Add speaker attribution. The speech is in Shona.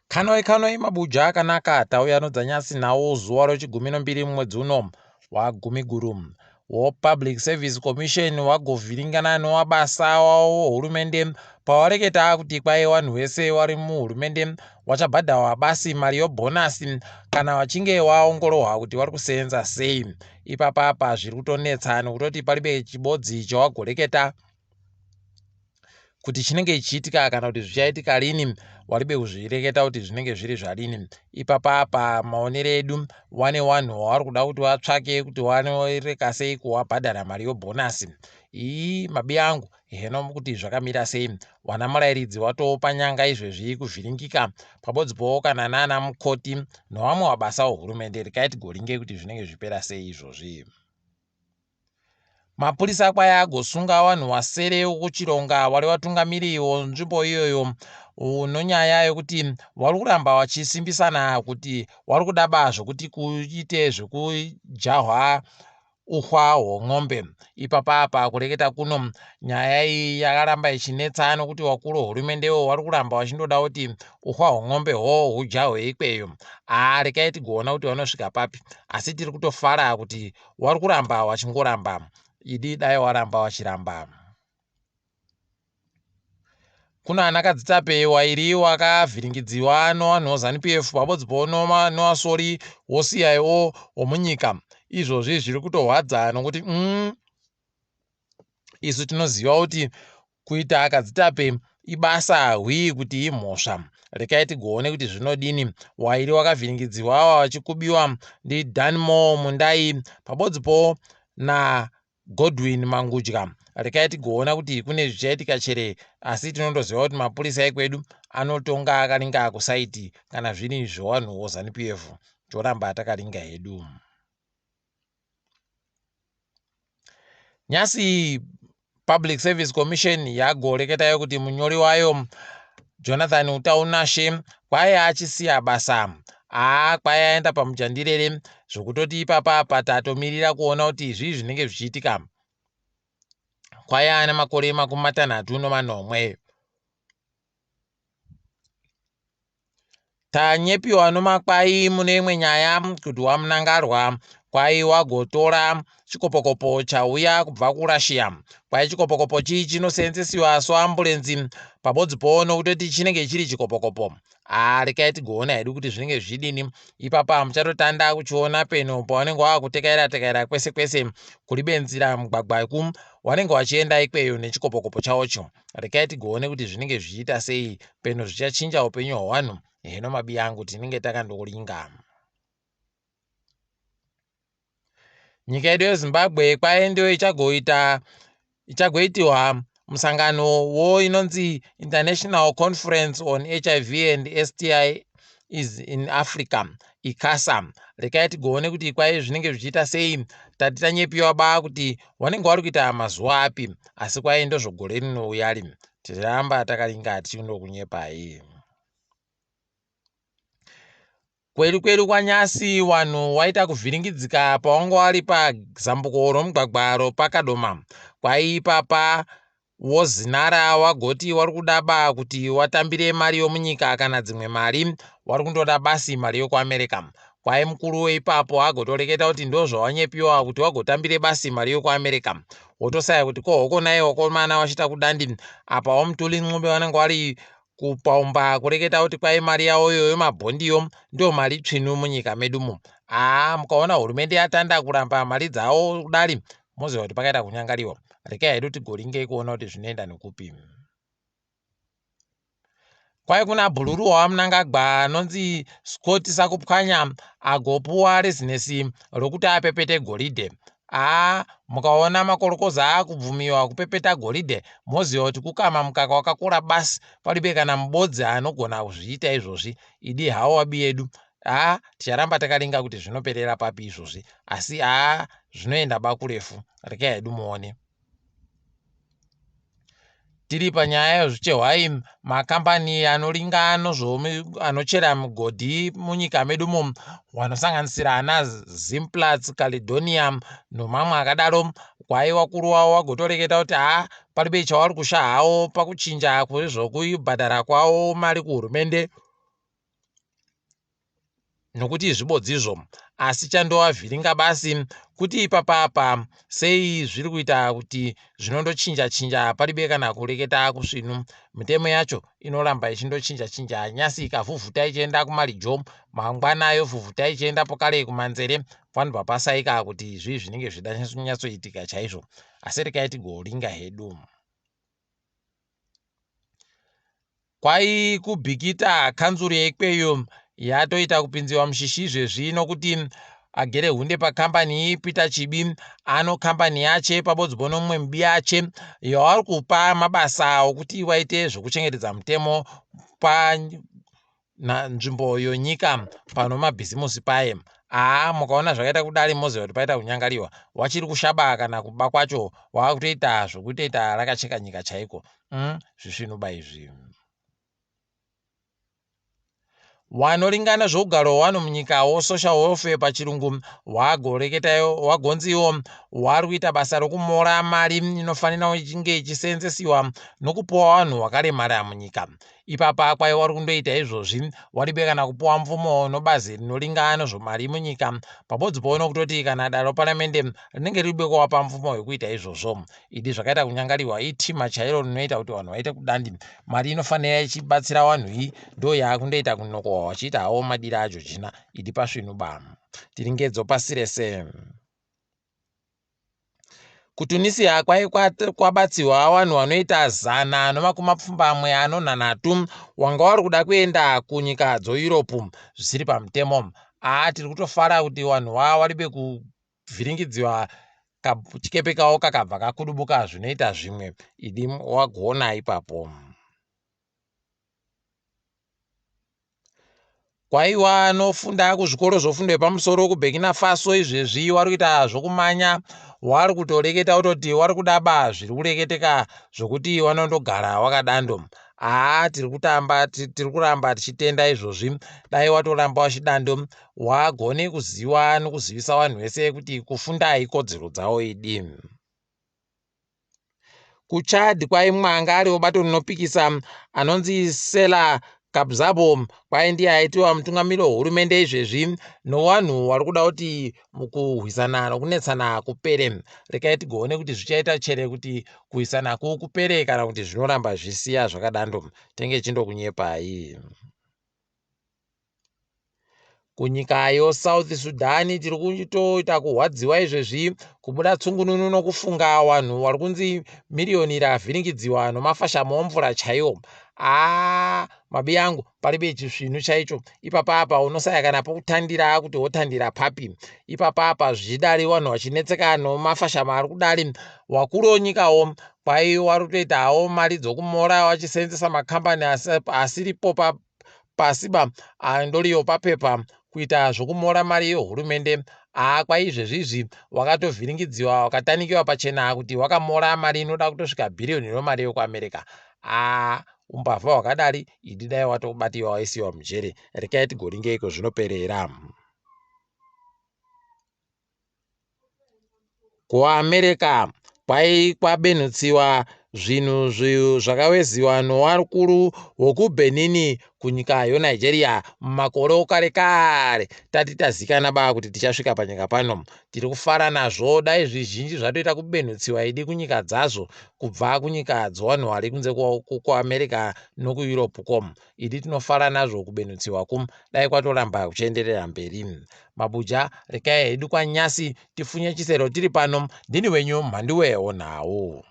Speaker 1: Kanoi kanoi mabuja akanaka tauya nodzanyasi nawo zuva rechigumi nombiri mumwedzi uno waGumiguru. WoPublic Service Commission wagovhiringana nowabasa wawo hurumende pawareketa kuti kwai wanhu wese wari muhurumende wachabhadhawa basi mari yobhonasi kana wachinge waongorohwa kuti wari kuseenza sei. Ipapa apa zviri kutonetsa nokutoti paribe chibodzi chawagoreketa kuti chinenge chichiitika kana kuti zvichaitika rini waribe kuzvireketa kuti zvinenge zviri zvarini. Ipapa apa maonero edu wane wanhu wavari kuda kuti watsvake kuti wanoreka sei kuwabhadhara mari yobhonasi. Ii mabi angu heno kuti zvakamira sei. Wana murairidzi watopa nyanga izvezvi kuvhiringika pabodzipowo kana nana mukoti nowamwe wabasa wehurumende rekai tigoringe kuti zvinenge zvipera sei izvozvi. Mapurisa kwai agosunga wanhu wasere wokuchironga wari watungamiri wonzvimbo iyoyo nonyaya yokuti wari kuramba wachisimbisana kuti wari kudaba zvokuti kuite zvekujahwa uhwa hwon'ombe. Ipapa apa kureketa kuno nyaya iyi yakaramba ichinetsa nokuti wakuru wehurumendewo wari kuramba wachindoda kuti uhwa hwon'ombe hwo hujahwe ikweyo. Haa rekai tigoona kuti wanosvika papi asi tiri kutofara kuti wari kuramba wachingoramba. Idi dai waramba wachiramba. Kuna ana kadzitape wairi wakavhiringidziwa nowanhu weZanu PF pabodzipo nowasori woCIO womunyika. Izvozvi zviri kutohwadza nokuti isu tinoziva kuti kuita kadzitape ibasa hwii kuti imhosva. Rekai tigoone kuti zvinodini. Wairi wakavhiringidziwa awa wachikubiwa ndiDanmore Mundai pabodzipo na Godwin Mangudya. Rekai tigoona kuti kune zvichaitika chere asi tinondoziva kuti mapurisa ekwedu anotonga akaringa kusaiti kana zviri zvewanhu weZanu PF. Toramba takaringa hedu. Nyasi Public Service Commission yagoreketayo kuti munyori wayo Jonathan Utaunashe kwai achisiya basa. Aa kwai aenda pamujandirere zvokutoti ipapa apa tatomirira kuona kuti zvii zvinenge zvichiitika. Kwai ane makore 37. Tanyepiwa nomakwai mune imwe nyaya kuti waMnangarwa kwai wagotora chikopokopo chauya kubva kuRussia. Kwai chikopokopo chii chinoseenzesiwa soambulenzi pabodzipo nokutoti chinenge chiri chikopokopo. Haa rekai tigoona hedu kuti zvinenge zvichidini. Ipapa muchatotanda kuchiona peno pawanenge wakutekaira tekaira kwese kwese kuri benzira mugwagwa iku wanenge wachienda ikweyo nechikopokopo chawocho. Rekai tigoone kuti zvinenge zvichiita sei peno zvichachinja upenyu hwavanhu. Heno mabi angu tinenge takandoringa. Nyika yedu yeZimbabwe kwai ndiyo ichagoita ichagoitiwa musangano wo inonzi International Conference on HIV and STI is in Africa ICASA. Rekai tigoone kuti kwai zvinenge zvichiita sei. Tati tanyepiwa ba kuti wanenge wari kuita mazuva api asi kwai ndozvogore rinouya ri. Tiramba takaringa tichindokunyepai. Kweru kweru kwaNyasi wanhu waita kuvhiringidzika pawanga wari pazambuko romugwagwa ropaKadoma. Kwai ipapa wozinara wagoti wari kudaba kuti watambire mari yomunyika kana dzimwe mari wari kundoda basi mari yokuAmerica. Kwai mukuru weipapo agotoreketa kuti ndozvawanyepiwa kuti wagotambire basi mari yokuAmerica. Wotosaya kuti ko hokonai wakomana wachita kudandi apa waMutuli Ncube vanenge wari kupaumba kureketa kuti kwai mari yavo iyoyo mabhondiyo ndiyo mari tsvinu munyika medumo. Aa mukaona hurumende yatanda kuramba mari dzavo kudari moziva kuti pakaita kunyangariwa. Rekai hedu tigoringei kuona kuti zvinoenda nekupi. Kwai kuna bhururu waMnangagwa anonzi Scott Sakupwanya agopuwa rezinesi rokuti apepete goridhe. Aa mukaona makorokoza akubvumiwa kupepeta goridhe moziva kuti kukama mukaka wakakura basi paribe kana mubodzi anogona kuzviita izvozvi. Idi hawo wabi yedu. Aa ticharamba takaringa kuti zvinoperera papi izvozvi asi aa zvinoenda bakurefu. Rekai hedu muone. Tiri panyaya yezvichehwa iyi makambani anoringa anochera migodhi munyika medumo wanosanganisira ana Zimplats, Caledonia nomamwe akadaro. Kwai wakuru wavo wagotoreketa kuti haa paribe chawari kusha hawo pakuchinja kwezvokubhadhara kwavo mari kuhurumende. Nokuti zvibodzizvo. Asi chandovavhiringa basi kuti ipapa apa sei zviri kuita kuti zvinondochinja chinja paribe kana kureketa kusvinu. Mitemo yacho inoramba ichindochinja chinja nyasi ikavhuvhuta ichienda kumarijo mangwana yovhuvhuta ichienda pokare kumanzere panobva pasaika kuti zvii zvinenge zvida kunyatsoitika chaizvo. Asi rekai tigoringa hedu. Kwai kuBikita kanzuru yeikweyo yatoita kupinziwa mushishi izvezvi nokuti agere hunde pakambani iyi Peter Chibi ano kambani yache pabodzbo nomumwe mubiyache yavari kupa mabasa okuti waite zvokuchengetedza mutemo pa nzvimbo yonyika pano mabhizimusi paye. Haa mukaona zvakaita kudari moziva kuti paita kunyangariwa. Wachiri kushaba kana kuba kwacho wakutoita zvokutoita rakacheka nyika chaiko. Zvisvinuba izvi. Wanoringana zvougaro hwano munyika wo social welfare pachirungu wagoreketayo wagonziwo wari kuita basa rokumora mari inofanira ichinge ichiseenzesiwa nokupuwa vanhu wakaremara munyika. Ipapa kwai wari kundoita izvozvi waribe kana kupuwa mvumo nobazi rinoringa nozvomari munyika pabodzi pono kutoti kana dare roparamende rinenge riribe kuwapa mvumo yokuita izvozvo. Idi zvakaita kunyangariwa itima chairo rinoita kuti vanhu vaite kudandi. Mari inofanira ichibatsira vanhu iyi ndo yaakundoita kunokohwa vachiita hawo madira aJojina. Idi pasvinu ba. Tiri ngedzo pasi rese. KuTunisia kwai kwabatsirwa vanhu vanoita 183 wanga wari kuda kuenda kunyika dzoEurope zvisiri pamutemo. Haa tiri kutofara kuti vanhu waribe kuvhiringidziwa kachikepe kawo kakabva kakudubuka zvinoita zvimwe. Idi wagona ipapo. Kwaiwa anofunda kuzvikoro zvofundo yepamusoro kuBurkina Faso izvezvi wari kuita zvokumanya wari kutoreketa kutoti wari kudaba zviri kureketeka zvokuti wanondogara wakadando. Haa tiri kutamba tiri kuramba tichitenda izvozvi dai watoramba wachidando wagone kuziva nokuzivisa vanhu vese kuti kufunda ikodzero dzavo idi. KuChad kwaimwe anga ari webato rinopikisa anonzi Sela Kabzabo kwai ndiye aitiwa mutungamiri wehurumende izvezvi nowanhu wari kuda kuti mukuhwisana nokunetsana kupere. Rekai tigoone kuti zvichaita chere kuti kuhwisanaku kupere kana kuti zvinoramba zvisiya zvakadando. Tenge chindokunyepai. Kunyika yoSouth Sudan tiri kutoita kurwadziwa izvezvi kubuda tsungununu nokufunga vanhu vari kunzi miriyoni ravhiringidziwa nomafashamo omvura chaiwo. Haa mabi angu paribe chisvinu chaicho ipapa apa unosaya kana pokutandira kuti wotandira papi ipapa apa zvichidari vanhu vachinetseka nomafashamo ari kudari wakuru onyikawo kwai wari kutoita hawo mari dzokumora vachiseenzesa makambani asiripo pasi ba andoriyo papepa kuita zvokumora mari yehurumende. Haa kwaizvezvi izvi wakatovhiringidziwa wakatanikiwa pachena kuti wakamora mari inoda kutosvika bhiriyoni romari yekuAmerica. Haa umbavha hwakadari idi dai watobatiwa waisiwa mujere. Rekai tigoringeiko zvinoperera. KuAmerica kwai kwabenhutsiwa zvinhu zvakaweziwa nowakuru wokuBenin kunyika yoNigeria mumakore okare kare tati tazikana ba kuti tichasvika panyika pano. Tiri kufara nazvo dai zvizhinji zvatoita kubenhutsiwa idi kunyika dzazvo kubva kunyika dzowanhu wari kunze kuAmerica nokuEurope ko. Idi tinofara nazvo kubenhutsiwa ku dai kwatoramba kuchienderera mberi. Mabuja rekai hedu kwanyasi tifunye chisero tiri pano. Ndini wenyu Mhanduwe wonhau.